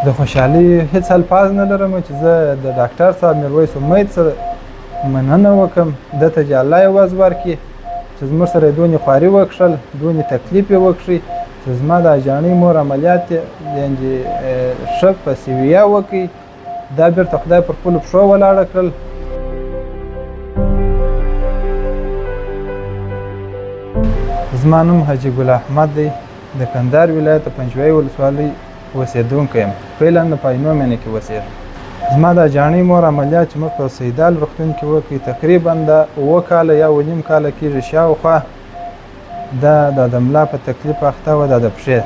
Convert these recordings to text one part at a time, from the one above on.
د خوشحالۍ هېڅ الفاظ نه لرم چې زه د ډاکټر صاحب میرویس امید څخه مننه وکړم. ده ته چې الله عوض ورکړي چې زموږ سره یې دونې خواري وکښل، دونې تکلیف یې وکښي چې زما د اجاڼۍ مور عملیات یې یعنې ښه په سویه وکړي. دا بیرته خدای پر خپلو پښو ولاړه کړل. زما نوم حاجي ګل احمد دی، د کندهار ولایت د پنجوايي ولسوالۍ اوسېدونکی یم. فعلا د پاینو مېنه کې اوسېږم. زما د اجاڼۍ مور عملیات چې موږ په سیدال روغتون کې وکړي تقریبا د 7 کاله یا 7.5 کاله کېږي شاوخوا. دا د ملا په تکلیف اخته وه، دا د پښې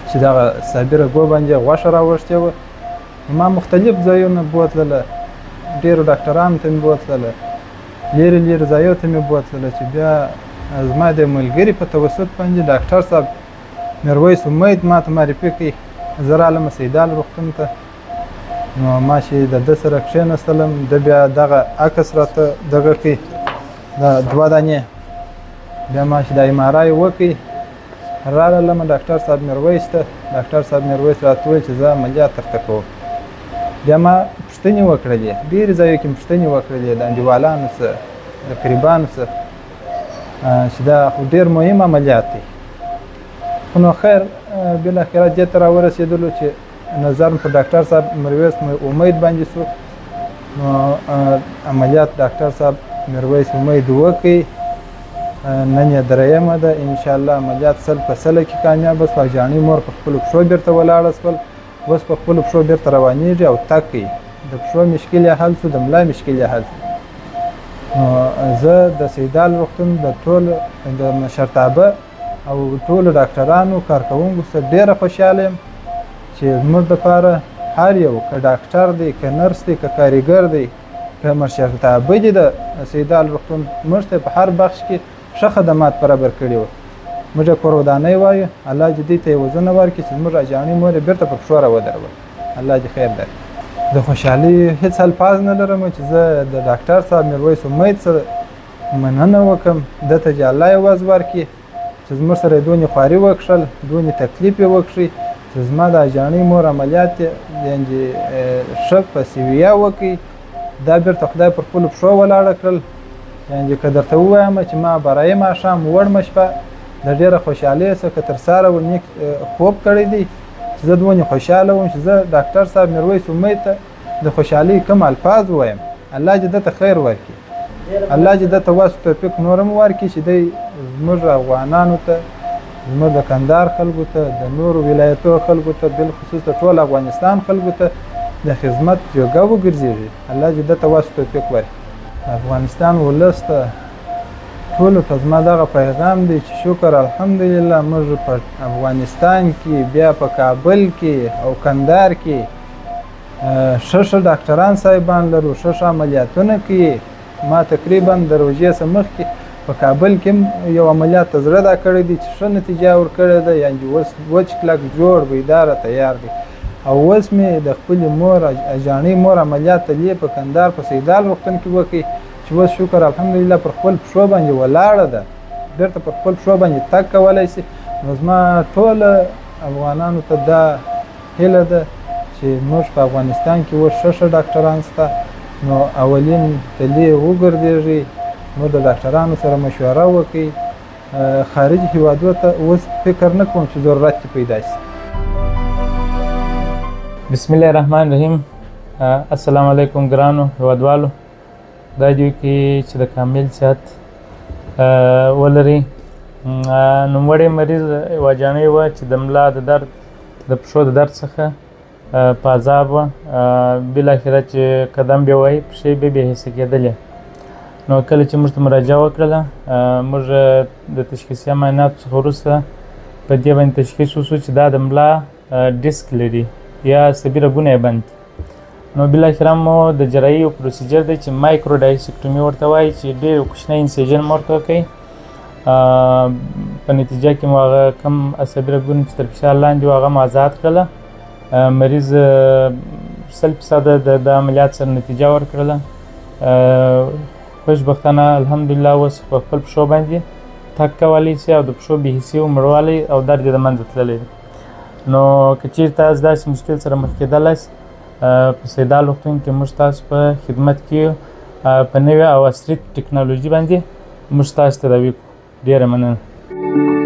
چې دغه صابي رګو باندې غوښه راوښتې وه. ما مختلف ځایونه بوتلله، ډېرو ډاکټرانو ته مې بوتلله، لیرې لیرې ځایو ته مې بوتلله چې بیا زما د ملګري په توسط باندې ډاکټر صاحب میرویس امید ما ته معرفي کړي. زه رالم سیدال روغتون ته، نو ما چې د ده سره کښېناستلم، ده بیا دغه عکس راته دغه کړي، دا 2 دانې. بیا ما چې د ایم آر آی وکړي رالم ډاکټر صاحب میرویس ته. ډاکټر صاحب میرویس راته وویل چې زه عملیات درته کوم. بیا ما پوښتنې وکړلې، ډېرې ځایو کې مې پوښتنې وکړلې د انډیوالانو څخه، د قریبانو څخه، چې دا خو ډېر مهم عملیات دی. خو نو خیر بالاخره دې ته راورسېدلو چې نظر په ډاکټر صاحب میرویس امید باندې سو. نو عملیات ډاکټر صاحب میرویس امید وکړي. نن یې درېیمه ده، انشاءالله عملیات 100% کې کامیابه سوه. اجاڼۍ مور په خپلو پښو بیرته ولاړه سول، اوس په خپلو پښو بیرته روانېږي او تګ کوي. د پښو مشکل یې حل سو، د ملا مشکل یې حل سو. نو زه د سیدال روغتون د ټول د مشرتابه او ټولو ډاکټرانو کارکوونکو څخه ډېره خوشحاله یم چې زموږ دپاره هر یو که ډاکټر دی، که نرس دی، که کاریګر دی، که مشرتابه دی، د سیدال روغتون موږ ته په هر بخش کې ښه خدمات برابر کړي وو. موږ یې کورودانۍ وایو، الله دې دوی ته عوضونه ورکړي چې زموږ اجاڼۍ مور یې بیرته پر پښو راودروله. الله دې خیر درکړي. د خوشحالۍ هېڅ الفاظ نه لرم چې زه د ډاکټر صاحب میرویس امید څخه مننه وکړم. ده ته چې الله عوض ورکړي چې زموږ سره یې دونې خواري وکښل، دونې تکلیف یې وکښي چې زما د اجاڼۍ مور عملیات یې یعنې ښه په سویه وکړي. دا بیرته خدای پر خپلو پښو ولاړه کړل. یعنې که درته ووایم چې ما برایي ماښام وړمه شپه د ډېره خوشحالۍ څخه تر سهاره ونیک خوب کړی دی چې زه دونې خوشحاله وم چې زه ډاکټر صاحب میرویس امید ته د خوشحالۍ کوم الفاظ ووایم. الله دې ده ته خیر ورکړي، الله دې ده ته وس توفیق نور هم ورکړي چې دی زموږ افغانانو ته، زموږ د کندهار خلکو ته، د نورو ولایتو خلکو ته، بالخصوص د ټول افغانستان خلکو ته د خدمت جوګه وګرځېږي. الله دې ده ته وس توفیق ورکړي. افغانستان ولس ته ټولو ته زما دغه پیغام دی چې شکر الحمدلله موږ په افغانستان کې، بیا په کابل کې او کندهار کې ښه ښه ډاکټران صاحبان لرو، ښه ښه عملیاتونه کوي. ما تقریبا د روژې څخه مخکې په کابل کې یو عملیات ته زړه دا کړی دی چې ښه نتیجه ورکړې ده، یعنې اوس وچ کلک جوړ بیداره تیار دی. او اوس مې د خپلې مور اجاڼۍ مور عملیات ته لې په کندهار په سیدال روغتون کې وکړي چې اوس شکر الحمدلله پر خپل پښو باندې ولاړه ده، بیرته پر خپل پښو باندې تګ کولی شي. نو زما ټوله افغانانو ته دا هیله ده چې موږ په افغانستان کې اوس ښه ښه ډاکټران شته، نو اولین تلې وګرځېږي، موږ د ډاکټرانو سره مشوره وکړي. خارج هیوادو ته اوس فکر نه کوم چې ضرورت یې پیدا شي. بسم الله الرحمن الرحیم. السلام علیکم ګرانو هیوادوالو، خدای دې وکړي چې د کامل صحت ولري. نوموړی مریض یوه جانۍ وه چې د ملا د درد، د پښو د درد څخه په عذاب وه. بالاخره چې قدم به وایي پښې به بې حسه کېدلې. نو کله چې موږ ته مراجعه وکړله، موږ د تشخیصي معایناتو څخه وروسته په دې باندې تشخیص وشو چې دا د ملا ډیسک لري یا عصبي رګونه یې بند دي. نو بالاخره مو د جراحي یو procedure دی چې micro discectomy ورته وایي، چې ډېر کوچنی incision مو ورته وکړي. په نتیجه کې مو هغه کم عصبي رګونه چې تر فشار لاندې وو هغه مو ازاد کړله. مریض 100% د عملیات سره نتیجه ورکړله. خوشبختانه الحمدلله اوس په خپل پښو باندې تګ کولی شي او د پښو بې حسي او مړوالی او درد یې د منځه تللی دی. نو که چیرې تاسو داسې مشکل سره مخ کېدلی په سیدال روغتون کې موږ تاسو په خدمت کې یو. په نوې او عصري ټکنالوژي باندې موږ تاسو تداوي کوو. ډېره مننه.